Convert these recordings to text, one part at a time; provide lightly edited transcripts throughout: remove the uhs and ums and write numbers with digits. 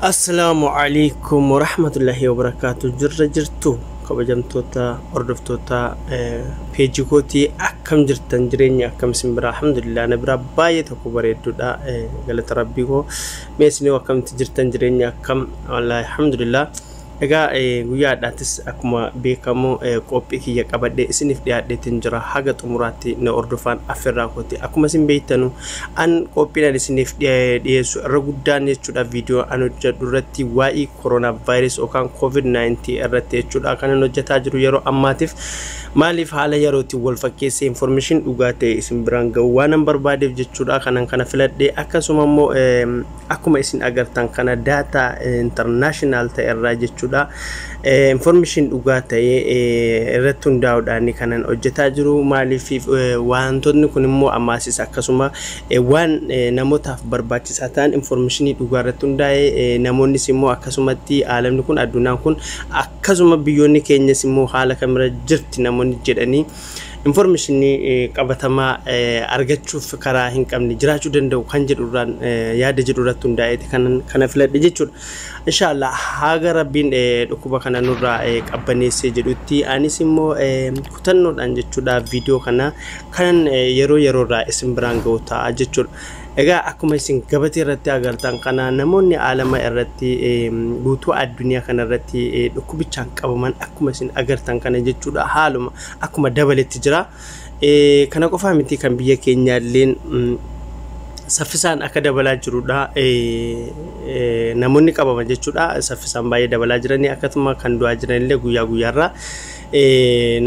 Assalaamu alaikum warahmatullahi wabarakaatu. Jirra jirtu kabajamtoota hordoftoota peejii kootii, akkam jirtan? Jireenya akkam isin biraa? Alhamdulillah, na biraa baay'ee tokko bareedduudha, galata rabbii koo. Mee isinii akkamitti jirtan? Jireenya akkam? Wallaahi alhamdulillah. Egaa guyyaa har'aattis akkuma beekamu qophii kiyya qabadhee isiniif dhiyaadheetiin jira. Haga xumuraatti na hordofaan affeerraa kooti. Akkuma isin beektanu, an qophiin an isiniif dhiyeessu irra guddaan jechuudha, viidiyoo an hojjedhu irratti waa'ee koronaa vaayirasii yookaan COVID-19 irratti jechuudha kan an hojjetaa jiru yeroo ammaatiif. Maaliif? Haala yerootiin wal fakkeessee information dhugaa ta'e isin biraan ga'u waan an barbaadeef jechuudha kanan kana filadhee. Akkasuma immoo akkuma isin agartan kana data international ta'e irraa jechuudha information dhugaa ta'e irratti hundaa'uudhaan kanan hojjetaa jiru. Maaliif? Wantoonni kun immoo ammaasis akkasuma waan namootaaf barbaachisaa ta'an, informationii dhugaa irratti hundaa'e, namoonnis immoo akkasumatti aalamni kun, addunyaan kun, akkasuma biyyoonni keenyas immoo haala kamirra jirti namoonni jedhanii informationii qabatamaa argachuuf karaa hin qabne jiraachuu danda'u kan jedhurraan, yaada jedhu irratti hundaa'eeti kana filadhe jechuudha. Inshaallah, haga rabbiin dhukkuba kana nurraa qabbaneessee jedhutti, anis immoo kutannoodhaan jechuudha viidiyoo kana kanan yeroo yeroorraa isin biraan ga'u ta'a jechuudha. Egaa akkuma isin gabatee irratti agartan kana, namoonni aalama irratti, guutuu addunyaa kana irratti dhukkubichaan qabaman akkuma isin agartan kana jechuudha, haaluma akkuma dabaletti jira. Kana qofaa miti, kan biyya keenyaalleen saffisaan akka dabalaa jirudha. Namoonni qabaman jechuudha saffisaan baay'ee dabalaa jiranii, akkasuma kan du'aa jiranillee guyyaa guyyaarraa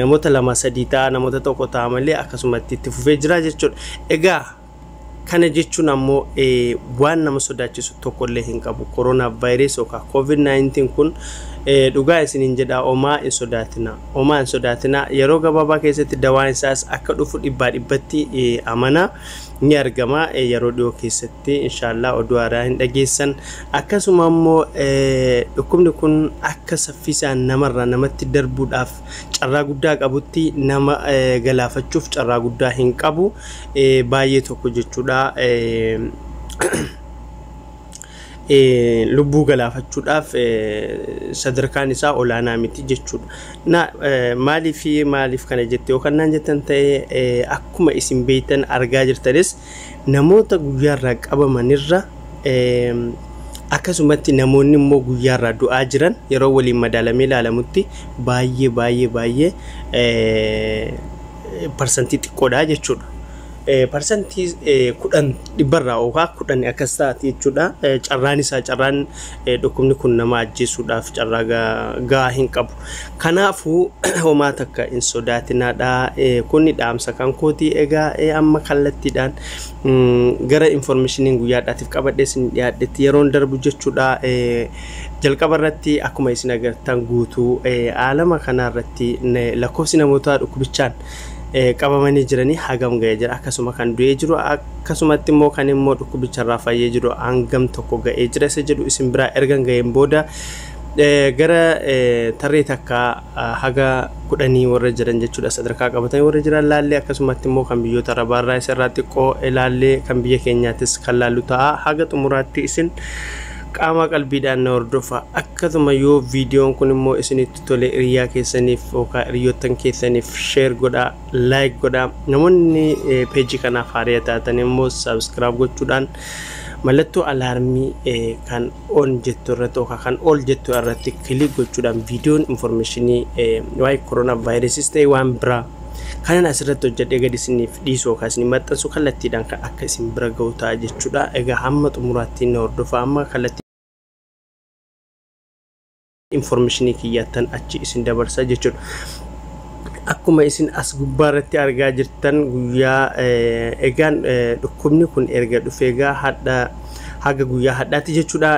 namoota lama sadii ta'a, namoota tokko ta'a malee akkasumatti itti fufee jira jechuudha. Egaa kana jechuun ammoo waan nama sodaachisu tokkollee hin qabu. Koronaa vaayirasii yookaan COVID-19 kun, dhugaa isiniin jedha, omaa hin sodaatina. Omaa hin sodaatina. Yeroo gabaabaa keessatti dawaan isaas akka dhufu dhibbaa dhibbatti amana, ni argama yeroo dhiyoo keessatti, inshaallah, oduu haaraa hin dhageessan. Akkasuma immoo dhukkubni kun akka saffisaan namarraa namatti darbuudhaaf carraa guddaa qabutti, nama galaafachuuf carraa guddaa hin qabu baay'ee tokko jechuudha. Lubbuu galaafachuudhaaf sadarkaan isaa olaanaa miti jechuudha. Na maaliif, maaliif kana jette yookaan naan jettan ta'e, akkuma isin beektan, argaa jirtanis, namoota guyyaarraa qabamanirra akkasumatti namoonni immoo guyyaarraa du'aa jiran yeroo waliin madaalamee ilaalamutti baay'ee baay'ee baay'ee parsantii xiqqoodha jechuudha. Parsantii 10 dhibbarraa yookaan 10 akkas taati jechuudha. Carraan isaa, carraan dhukkubni kun nama ajjeesuudhaaf carraa gahaa hin qabu. Kanaafuu homaa takka hin sodaatinaadha. Kuni dhaamsa kan kooti. Egaa amma kallattiidhaan gara informationiin guyyaadhaatiif qabadhee isin dhiyaadhetti yeroon darbu jechuudha. Jalqaba irratti akkuma isin agartan, guutuu aalama kanaa irratti lakkoofsi namoota dhukkubichaan qabamanii jiranii hagam ga'ee jira, akkasuma kan du'ee jiru, akkasumatti immoo kan immoo dhukkubicharraa fayyee jiru hangam tokko ga'ee jira isa jedhu isin biraa ergan ga'een booda, gara tarree takka haga 10 warra jiran jechuudha, sadarkaa qabatanii warra jiran laallee, akkasumatti immoo kan biyyoota arabaarraa isarraa xiqqoo ilaallee, kan biyya keenyaattis kan laallu ta'a. Haga xumuraatti isin qaama qalbiidhaan na hordofa. Akkasuma yoo viidiyoon kun immoo isinitti tole, hiriyaa keessaniif yookaan hiriyoottan keessaniif share godhaa, like godhaa. Namoonni peejii kanaaf haaraa taatan immoo subscribe gochuudhaan mallattoo alarmii kan on jettu irratti yookaan kan ol jettu irratti click gochuudhaan, viidiyoon informationii waa'ee koronaa vaayirasiis ta'e waan biraa kanan asirratti hojjedhee gadi isiniif dhiisu yookaan isin maxxansu kallattiidhaan kan akka isin bira ga'u ta'a jechuudha. Egaa hamma xumuraatti na hordofa. Amma kallattii informationii kiyyaattan achi isin dabarsa jechuudha. Akkuma isin as gubbaa irratti argaa jirtan, guyyaa egaan dhukkubni kun erga dhufe, egaa hadha haga guyyaa hadhaatti jechuudha,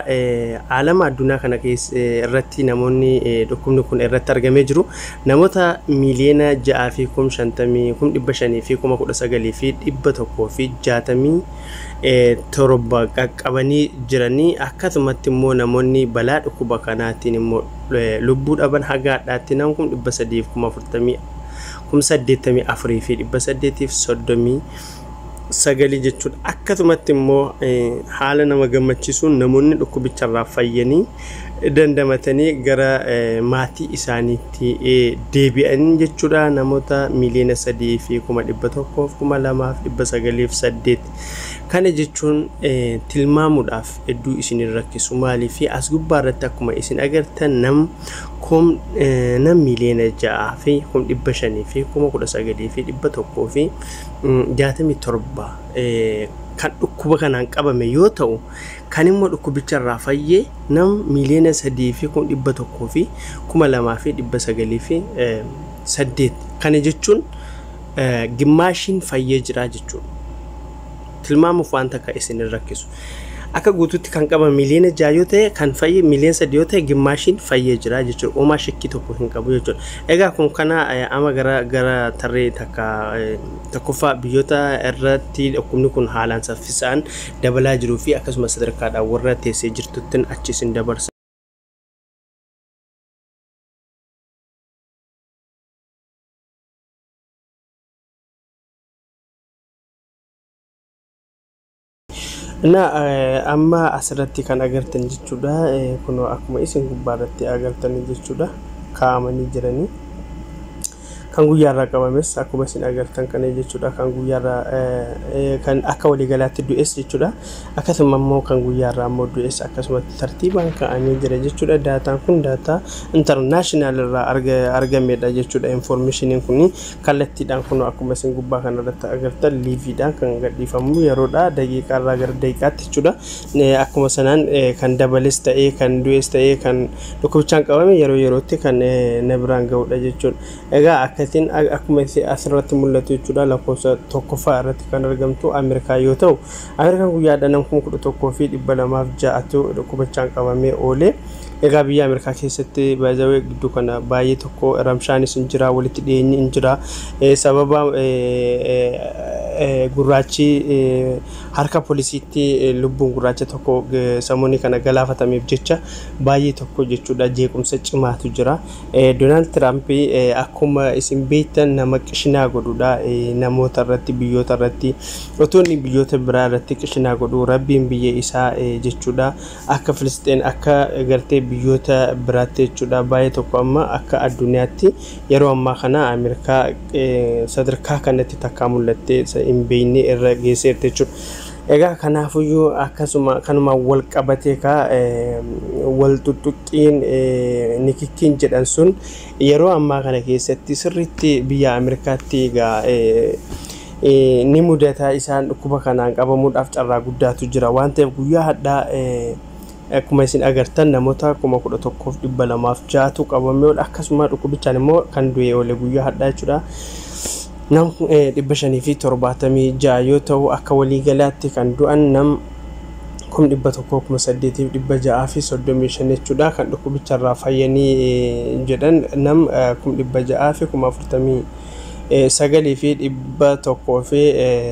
aalama addunyaa kana keessa irratti namoonni dhukkubni kun irratti argamee jiru namoota 6,050,000 519,167 qaqqabanii jiranii. Akkasumatti immoo namoonni balaa dhukkuba kanaatiin immoo lubbuu dhaban haga hadhaatti nama 340,000 84,837 sagalii jechuudha. Akkasumatti immoo haala nama gammachiisuun namoonni dhukkubicharraa fayyanii dandamatanii gara maatii isaaniitti deebi'an jechuudha. Namoota 3,102,908. Kana jechuun tilmaamuudhaaf hedduu isin rakkisu. Maaliif as gubbaa irratti akkuma isin agartan nam kum nam 6,519,167 kan dhukkuba kanaan qabame yoo ta'u, kan immoo dhukkubicharraa fayyee nam 3,102,908. Kana jechuun gimmaashiin fayyee jira jechuudha. Tilmaamuuf waan takka isin rakkisu. Akka guutuutti kan qaban 6 miliyoona yoo ta'e, kan fayye 3 miliyoona yoo ta'e, gimmaashiin fayyee jira jechuudha. Uumaa shakkii tokko hin qabu jechuudha. Egaa kun kana amma gara tarree takka tokkoffaa biyyoota irratti dhukkubni kun haalaan saffisaan dabalaa jiruu fi akkasumas sadarkaadhaan warra teessee jirtutti achi isin dabarsa. እና amma asirratti kan agartan jechuudha. Kun akkuma isin gubbaarratti agartan jechuudha. Kaa'amanii jiranii. Kan guyyaarraa qabames akkuma isin agartan kana jechuudha. Kan guyyaarraa kan akka waliigalaatti du'es jechuudha. Akkasuma immoo kan guyyaarraa immoo du'es akkasumatti tartiibaan kaa'amee jira jechuudha. Daataan kun daataa international irraa argamedha jechuudha. Informationiin kun kallattiidhaan kun akkuma isin gubbaa kanarratti agartan liveiidhaan kan gadhiifamu yeroodha. Daqiiqaarraa gara daqiiqaatti jechuudha. Akkuma sanaan kan dabales ta'ee, kan du'es ta'ee, kan dhukkubichaan qabame yeroo yerootti kan na biraan ga'udha jechuudha. Egaa akkasiin akkuma asirratti mul'atu jechuudha, lakkoofsa tokkoffaa irratti kan argamtu Ameerikaa yoo ta'u, Ameerikaan guyyaadhaan nama 11,206tu dhukkubichaan qabamee oole. Egaa biyya Ameerikaa keessatti baay'ee gidduu kana baay'ee tokko ramshaanis hin jira, walitti dhiyeenyi hin jira. Sababa gurraachi harka poolisiitti lubbuun gurraacha tokko samoonni kana galaafatameef jecha baay'ee tokko jechuudha jeequmsa cimaatu jira. Doonaald Tiraamp akkuma isin beektan nama qishinaa godhudha. Namoota irratti, biyyoota irratti, otoo inni biyyoota biraa irratti qishinaa godhu, rabbiin biyya isaa jechuudha akka Filisxeen, akka gartee biyyoota biraatti jechuudha, baay'ee tokko amma akka addunyaatti yeroo ammaa kana Ameerikaa sadarkaa kanatti takkaa mul'attee hin beekne irra geesseerti jechuudha. Egaa kanaafuyyuu akkasuma kanuma wal qabatee kaa wal tuttuqqiin nikikkiin jedhan sun yeroo ammaa kana keessatti sirriitti biyya Ameerikaatti egaa ni mudata. Isaan dhukkuba kanaan qabamuudhaaf carraa guddaatu jira waan ta'eef, guyyaa hadhaa akkuma isin agartan namoota 11,206tu qabamee, akkasuma dhukkubichaan immoo kan du'e oole guyyaa hadhaa jechuudha. Nam 576 yoo ta'u, akka waliigalaatti kan du'an nam 108,635 jechuudha. Kan dhukkubicharraa fayyanii jedhan nam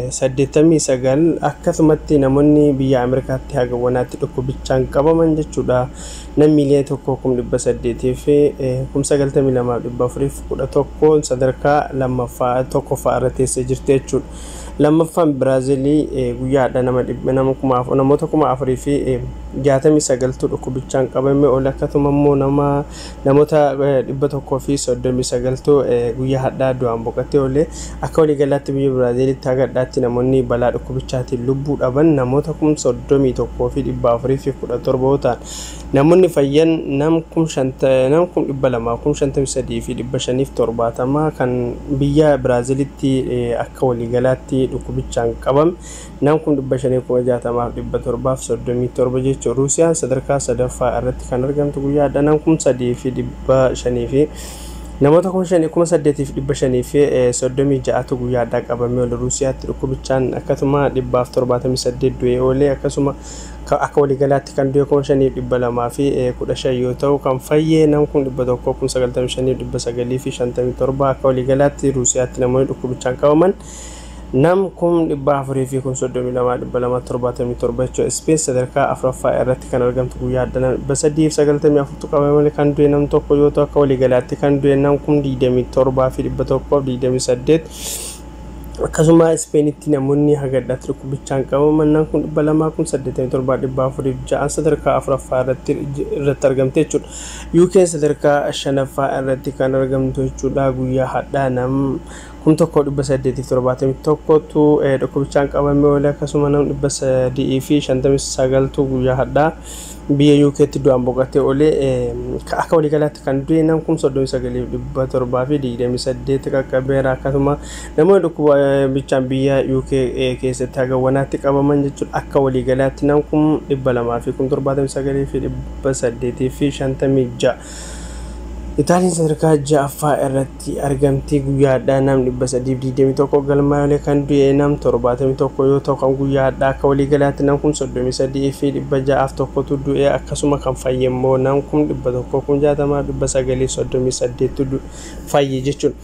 649,189. Akkasumatti namoonni biyya Ameerikaatti hagawwanaatti dhukkubichaan qabaman jechuudha nam 1,892,411 sadarkaa lammaffaa tokkoffaa irra teessee jirti jechuudha. Lammaffaan Biraaziilii, guyyaadha namoota 4,069tu dhukkubichaan qabame oole. Akkasuma immoo namoota 139tu guyyaa hadhaa du'aan boqotee oole. Akka waliigalaatti biyya Biraaziilitti haga hadhaatti namoonni balaa dhukkubichaatiin lubbuu dhaban namoota 31,417 yoo ta'an, namoonni fayyan nam 253,570. Kan biyya Biraaziilitti akka waliigalaatti dhukkubichaan qabame nam 560,737 jechuudha. Ruusiyaan sadarkaa sadaffaa irratti kan argamtu, guyyaadha nam 3,500 fi namoota 8,536tu guyyaadhaa qabamee oole Ruusiyaatti dhukkubichaan. Akkasuma 178 du'ee oole. Akkasuma akka waliigalaatti kan du'e 5,215 yoo ta'u, kan fayyee nam 195,957. Akka waliigalaatti Ruusiyaatti namoonni dhukkubichaan qabaman nam 432,277 jechuudha. Ispeen sadarkaa afuraffaa irratti kan argamtu, guyyaa adda 394tu qabame, kan du'e nam tokko yoo ta'u, akka waliigalaatti kan du'e nam 27,128. Akkasuma Ispeenitti namoonni hagadhaatti dhukkubichaan qabaman nam kun 200 kun 87 406 sadarkaa afuraffaa irratti argamte jechuudha. UK'n sadarkaa shanaffaa irratti kan argamtu jechuudha. Guyyaa hadhaa nam 1871tu dhukkubichaan qabame oolee, akkasuma nam 359tu guyyaa hadhaa biyya UK'tti du'aan boqotee oolee. Akka waliigalaatti kan du'e nam 39,728 qaqqabeera. Akkasuma namoonni dhukkubichaan biyya UK keessatti hagawwanaatti qabaman jechuudha. Akka waliigalaatti nam 279,856. Itaaliin sadarkaa ja'affaa irratti argamti. Guyyaadhaa nam 321 galmaa'ee kan du'e nam 71 yoo ta'u, kan guyyaadhaa akka waliigalaatti nam 33,601tu du'e. Akkasuma kan fayye immoo nam 160,938tu fayye jechuudha.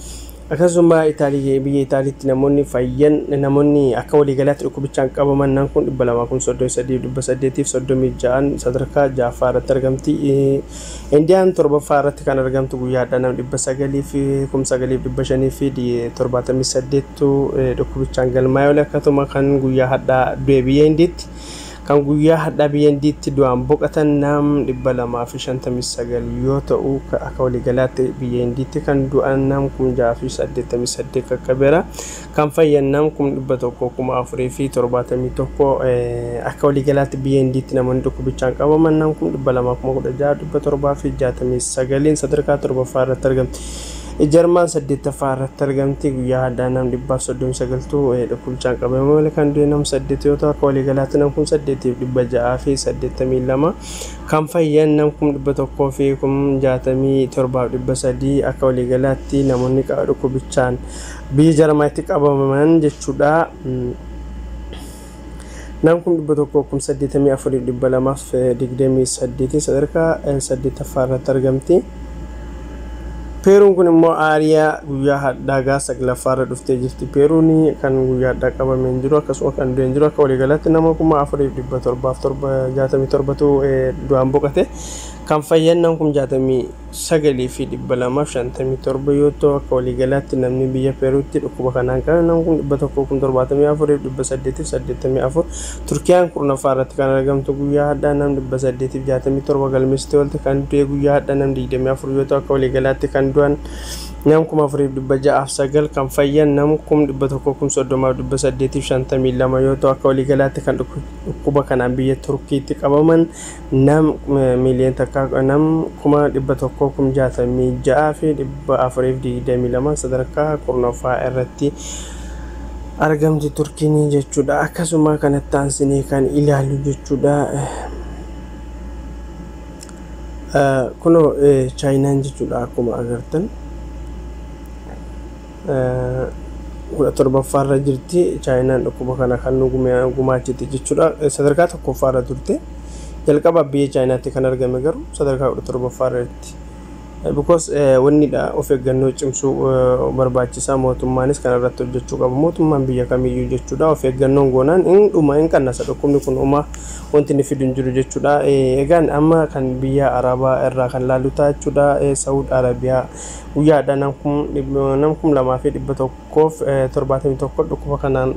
Akkasuma Itaalii, biyya Itaaliitti namoonni fayyan, namoonni akka waliigalaatti dhukkubichaan qabaman nam 233,836 sadarkaa ja'affaa irratti argamti. Indiyaan torbaffaa irratti kan argamtu, guyyaadhaa nam 900 fi 9,578tu dhukkubichaan galmaa'ee oole. Akkasuma kan guyyaa hadhaa du'e biyya Indiitti, kan guyyaa hadhaa biyya Indiitti du'aan boqotan nam 259 yoo ta'u, akka waliigalaatti biyya Indiitti kan du'an nam 6,088 qaqqabeera. Kan fayyan nam 104,071. Akka waliigalaatti biyya Indiitti namoonni dhukkubichaan qabaman nam 216,769 sadarkaa torbaffaa irratti argamti. Jarmaan saddeettaffaa irratti argamti. Guyyaa hadhaa nam 139tu dhukkubichaan qabame malee kan du'e nam 8 yoo ta'u, akka waliigalaatti nam 8,682, kan fayyan nam 167,300. Akka waliigalaatti namoonni dhukkubichaan biyya Jarmaatti qabaman jechuudha. Nam 184,228 sadarkaa saddeettaffaa irratti argamti. Peeruun kun immoo aariyaa guyyaa hadhaa saglaffaa irra dhuftee jirti. Peeruun kan guyyaa hadhaa qabamee jiru, akkasuma kan du'een jiru. Akka waliigalaatti nama 4,767tu du'aan boqote. Kan fayyan nam 69,257 yoo ta'u, akka waliigalaatti namni biyya Peeruutti dhukkuba kanaan qabe nam 174,884. Turkiyaan 10ffaa irratti kan argamtu, guyyaa hadhaa nam 867 galmeessitee oolte. Kan du'e guyyaa hadhaa nam 24 yoo ta'u, akka waliigalaatti kan du'an nam 4,609, kan fayyan nam 130,852 yoo ta'u, akka waliigalaatti kan dhukkuba kanaan biyya Turkiitti qabaman nam miiliyoona takka nam 166,422 sadarkaa 10ffaa irratti argamti Turkiin jechuudha. Akkasuma kanatti aansinee kan ilaallu jechuudha. Kunoo Chaayinaan jechuudha, akkuma agartan 17ffaa irra jirti. Chaayinaan dhukkuba kana kan nu gumaachite jechuudha. Sadarkaa tokkoffaa irra turte. Jalqaba biyya Chaayinaatti kan argame garuu sadarkaa 17ffaa irratti. Because wannidha, of eeggannoo cimsuu barbaachisaa, mootummaanis kan irratti hojjechuu qaba. Mootummaan biyya kamiyyuu jechuudha, of eeggannoon goonaan hin dhuma, hin qannasa dhukkubni kun, homaa wanti inni fidu hin jiru jechuudha. Egaan amma kan biyya Arabaa irraa kan laallu ta'a jechuudha. Saawud Arabiyaa guyyaadha nam 2,171 dhukkuba kanaan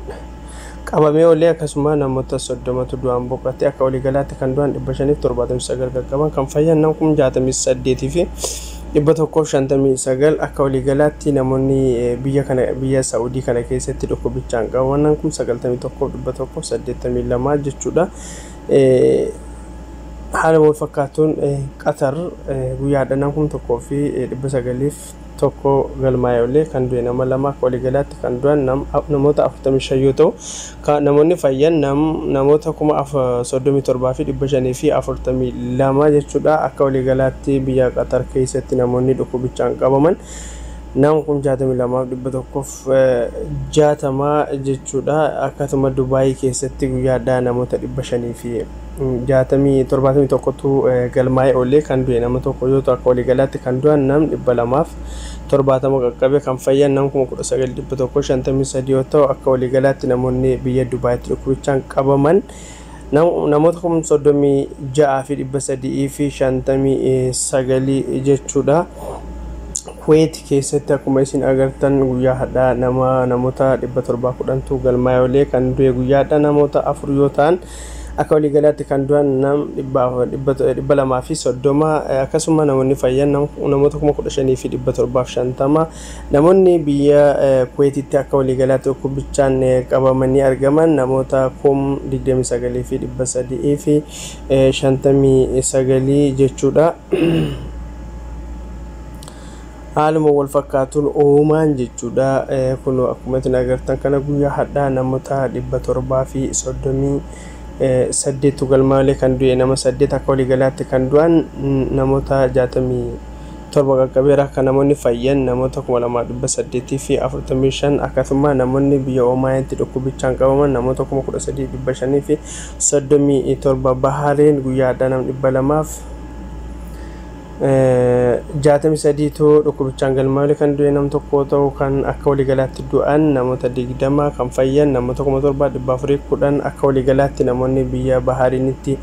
qabamee olee, akkasuma namoota 30tu du'aan boqote. Akka waliigalaatti kan du'an 579 qaqqaban, kan fayyan nam 68,159. Akka waliigalaatti namoonni biyya kana, biyya Saa'udii kana keessatti dhukkubichaan qabaman 91,182 jechuudha. Haala wal fakkaatuun Qatar guyyaadha nam 1,901 galmaa'ee olee, kan du'e nama 2. Akka waliigalaatti kan du'an namoota 45 yoo ta'u, namoonni fayyan namoota 37,542 jechuudha. Akka waliigalaatti biyya Qatar keessatti namoonni dhukkubichaan qabaman nama 62,160 jechuudha. Akkasuma Dubaayii keessatti guyyaadhaa namoota 571tu galmaa'ee oolee, kan du'e nama 1 yoo ta'u, akka waliigalaatti kan du'an nam 270 qaqqabe, kan fayyan nam 19,153 yoo ta'u, akka waliigalaatti namoonni biyya Dubaayitti dhukkubichaan qabaman namoota 36,359 jechuudha. Kuweet keessatti akkuma isin agartan guyyaa hadhaa namoota 710tu galmaa'ee olee. Kan du'e guyyaa hadhaa namoota 4 yoo ta'an, akka waliigalaatti kan du'an nam 230, akkasuma namoonni fayyan namoota 15,750. Namoonni biyya Kuweetitti akka waliigalaatti dhukkubichaan qabamanii argaman namoota 29,359 jechuudha. Haaluma wal fakkaatuun Oomaan jechuudha. Kun akkuma isin agartan kana guyyaa hadhaa namoota 738tu galmaalee, kan du'e nama 8, akka waliigalaatti kan du'an namoota 67 qaqqabeera. Akka namoonni fayyan namoota 2,845, akkasuma namoonni biyya Oomaanitti dhukkubichaan qabaman namoota 13,537. Bahareen guyyaa hadhaa nama 263tu dhukkubichaan galmaa'ee, kan du'e nam tokko ta'u, kan akka waliigalaatti du'an namoota 20, kan fayyan namoota 7,410. Akka waliigalaatti namoonni biyya Bahaariinitti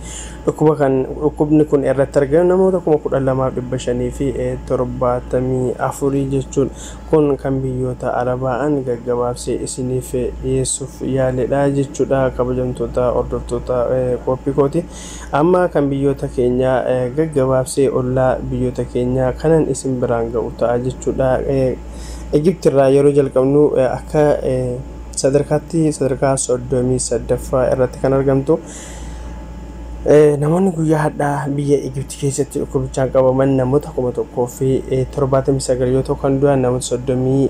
dhukkuba kan dhukkubni kun irratti argamu namoota 12,574 jechuun. Kun kan biyyoota Arabaan gaggabaabsee isiniif dhiyeessuuf yaaledha jechuudha, kabajamtoota hordoftoota qophii kooti. Amma kan biyyoota keenyaa gaggabaabsee ollaa biyyoota keenyaa kanan isin biraan ga'u ta'a jechuudha. Egypt irraa yeroo jalqabnu akka sadarkaatti sadarkaa 33ffaa irratti kan argamtu. Namoonni guyyaa hadhaa biyya Egypt keessatti dhukkubichaan qabaman namoota 1,079 yoo ta'u, kan du'an namoota 36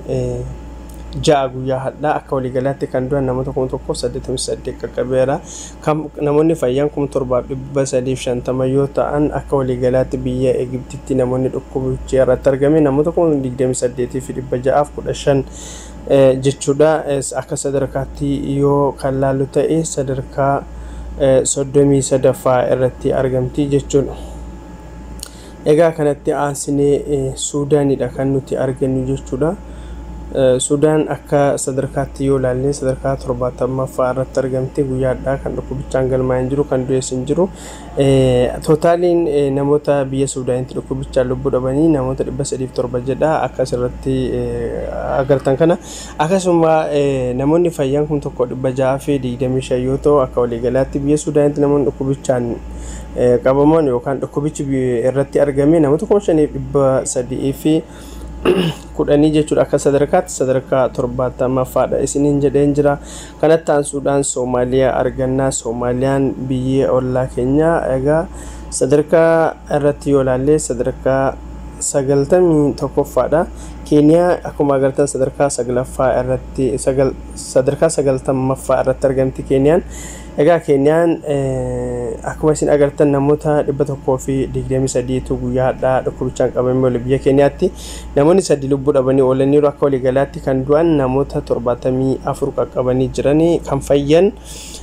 guyyaa hadhaa. Akka waliigalaatti kan du'an namoota 1,088 qaqqabeera. Namoonni fayyan 7,350 yoo ta'an, akka waliigalaatti biyya Egyptitti namoonni dhukkubichi irratti argame namoota 28,615 jechuudha. Akka sadarkaatti yoo kan laallu ta'e sadarkaa 33ffaa irratti argamti jechuudha. Egaa kanatti aansinee Suudaanidha kan nuti argannu jechuudha. Sudaan akka sadarkaatti yoo ilaalle sadarkaa 70ffaa irratti argamti. Guyyaadhaa kan dhukkubichaan galmaa'ee jiru, kan du'es hin jiru. Tootaaliin namoota biyya Suudaanitti dhukkubichaan lubbuu dhabanii namoota 307 jedha akka asirratti agartan kana. Akkasuma namoonni fayyaan 1,625 yoo ta'u, akka waliigalaatti biyya Suudaanitti namoonni dhukkubichaan qabaman yookaan dhukkubichi irratti argame namoota 5,310 jechuudha. Akka sadarkaatti sadarkaa 70ffaadha isiniin jedheen jira. Kanatti aansuudhaan Soomaaliyaa argannaa. Soomaaliyaan biyya ollaa keenyaa. Egaa sadarkaa irratti yoo ilaalle sadarkaa 91ffaadha. Keeniyaa akkuma agartan sadarkaa 9ffaa irratti, sadarkaa 90ffaa irratti argamti Keeniyaan. Egaa Keeniyaan akkuma isin agartan namoota 123tu guyyaa hadhaa dhukkubichaan qabamee oole. Biyya Keeniyaatti namoonni 3 lubbuu dhabanii oolaniiru. Akka waliigalaatti kan du'an namoota 74 qaqqabanii jiranii, kan fayyan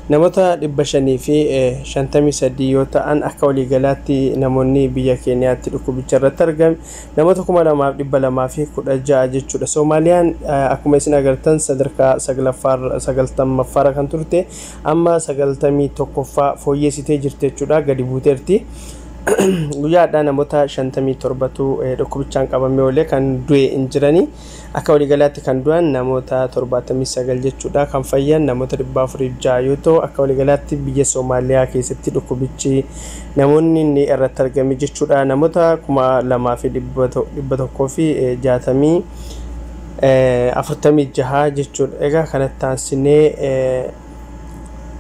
namoota 553 yoo ta'an, akka waliigalaatti namoonni biyya Keeniyaatti dhukkubicha irratti argame namoota 2,216 jechuudha. Soomaaliyaan akkuma isin agartan sadarkaa 90ffaarra kan turte amma 91ffaa fooyyessitee jirti jechuudha, gadi buuteerti. Guyyaadhaa namoota 57tu dhukkubichaan qabamee oolee, kan du'e hin jiranii. Akka waliigalaatti kan du'an namoota 79 jechuudha. Kan fayyan namoota 406 yoo ta'u, akka waliigalaatti biyya Soomaaliyaa keessatti dhukkubichi namoonni inni irratti argame jechuudha namoota 2,160 46 jechuudha. Egaa kanatti aansinee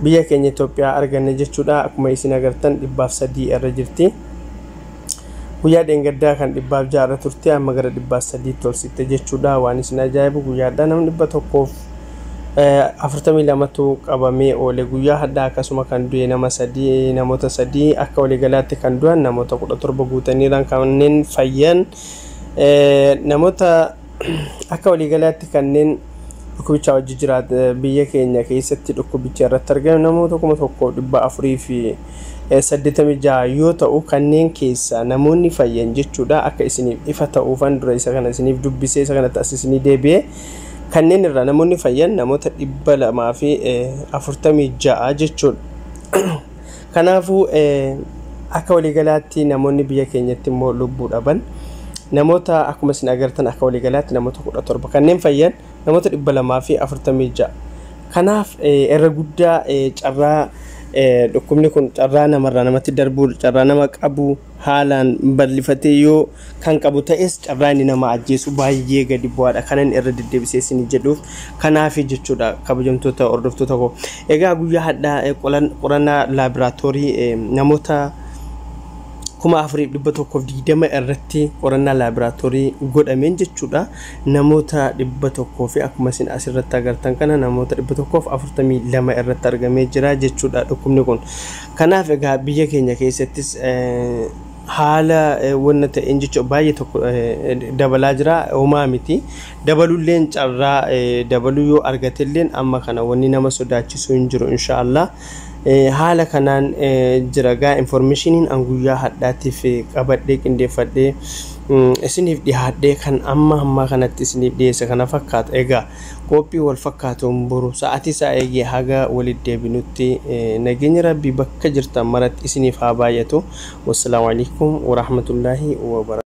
biyya keenya Itoophiyaa arganne jechuudha. Akkuma isin agartan 103 irra jirti. Guyyaa dheengaddaa kan 106 irra turte amma gara 103tti ol siqte jechuudha. Waan isin ajaa'ibu guyyaadhaa namni 142tu qabamee oole guyyaa hadhaa. Akkasuma kan du'e nama 3, namoota 3. Akka waliigalaatti kan du'an namoota 17 guutaniiran. Kanneen fayyan namoota akka waliigalaatti kanneen dhukkubicha wajji jiraat biyya keenya keessatti dhukkubicha irratti argame namoota 1,486 yoo ta'u, kanneen keessaa namoonni fayyan jechuudha. Akka isiniif ifa ta'uufan dura isa kana isiniif dubbisee isa kanatti as isinii deebi'ee. Kanneen irraa namoonni fayyan namoota 246 jechuudha. Kanaafuu akka waliigalaatti namoonni biyya keenyatti immoo lubbuu dhaban Namoota akkuma isin agartan akka waliigalaatti namoota 17 kanneen fayyan namoota 246. Kanaaf irra guddaa carraa dhukkubni kun carraa namarraa namatti darbuu, carraa nama qabu haalaan bal'ifatee yoo kan qabu ta'es, carraa inni nama ajjeesu baay'ee gadi bu'aadha. Kanan irra deddeebisee isin jedhuuf kanaaf jechuudha, kabajamtoota hordoftoota koo. Egaa guyyaa hadhaa qorannaa laaboraatoorii namoota 4120 irratti qorannaa laaboraatoorii godhameen jechuudha. Namoota 100 fi akkuma isin asirratti agartan kana namoota 142 irratti argamee jira jechuudha dhukkubni kun. Kanaaf egaa biyya keenya keessattis haala wanna ta'een jechuudha baay'ee tokko dabalaa jira, homaa miti. Dabalulleen carraa dabaluu yoo argatelleen amma kana wanni nama sodaachisu hin jiru, inshaallah. Haala kanaan jira gaa informationiin an guyyaa hadhaatiif qabadhee qindeeffadhee isiniif dhiyaadhee kan amma ammaa kanatti isiniif dhiyeesse kana fakkaata. Egaa qophii wal fakkaatuun boru sa'aatii isaa eegee haga walitti deebinutti nageenya rabbii bakka jirtan maratti isiniif haa baay'atu. Wassalaamu alaikum warahmatullaahi wabarakatuh.